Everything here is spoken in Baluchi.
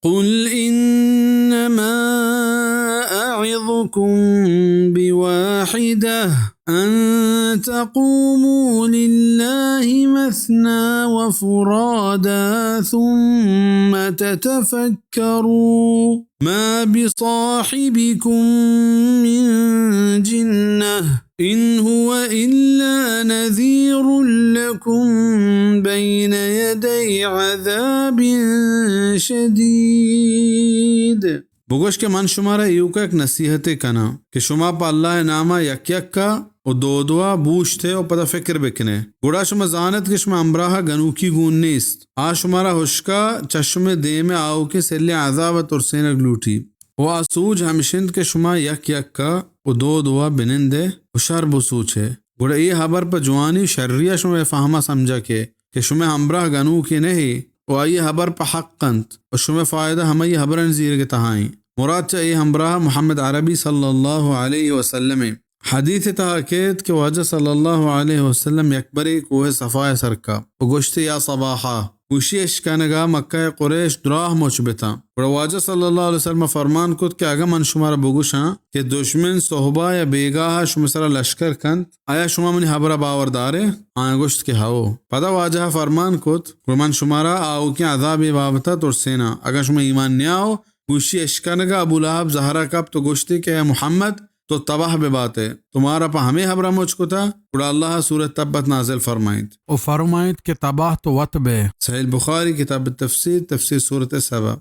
قل إنما أعظكم بواحدة أن تقوموا لله مثنى وفرادى ثم تتفكروا ما بصاحبكم من جنة إن هو إلا نذير لكم بين يدي عذاب شديد. بگوش کہ من شمارا ایوکا یک نصیحتے کناں کہ شما پہ اللہ ءِ ناما یک یکا و دو دوا بوشتے و پدا فکر بکنے۔ گڑا شما زانت کہ شما ہمراہا گنوکی گون نیست۔ آ شمارا ہشکا چہ شمے دیم ءِ آؤکیں سلیں عذابا ترسینگ لوٹی۔ و آ سوج ہمش انت کہ شما یک یکا و دو دوا بنندے و شر بسوچے۔ گڑا اے ہبر پہ جوانی شریا شمے فہما سمجھا کہ، کہ شمے ہمراہ گنوکے نہ اے و آئی ہبر پہ حق انت و شمے فائدہ ہمائی ہبرانی زیرگ ءِ تہا ایں۔ مراد چہ اے ہمراہ محمد عربی صلی اللہ علیہ وسلم ایں۔ حدیث ءِ تہا کیت کہ واجہ صلی اللہ علیہ وسلم یک برے کوہ صفا ءِ سرکا و گوشت، یا صباحا، گوشی اشکنگا مکہ ءِ قریش دراہ مچ بتاں۔ گڑا واجہ صلی اللہ علیہ وسلم فرمان کت کہ اگاں من شمارا بگوشاں کہ دشمن صحبا یا بیگاہا شمے سرا لشکر کنت، آیا شما منی ہبرا باور دارے؟ آیاں گوشت کہ ہئو۔ پدا واجہ فرمان کت، گڑا من شمارا آؤکیں عذابے بابتا ترسیناں، اگاں شما ایمان نیاؤ، گوشی اشکنگا ابو لہب زہرا کپت و گوشتی کہ اے محمد، تو تباہ بباتے، تو مارا پہ ہمے ہبرا مچ کتا۔ گڑا اللہ سورہ تبت نازل فرمائینت۔ و فرمائینت کہ تباہ تو وت بئے۔ صحیح البخاری، کتاب التفسیر، تفسیر سورۃ سبا۔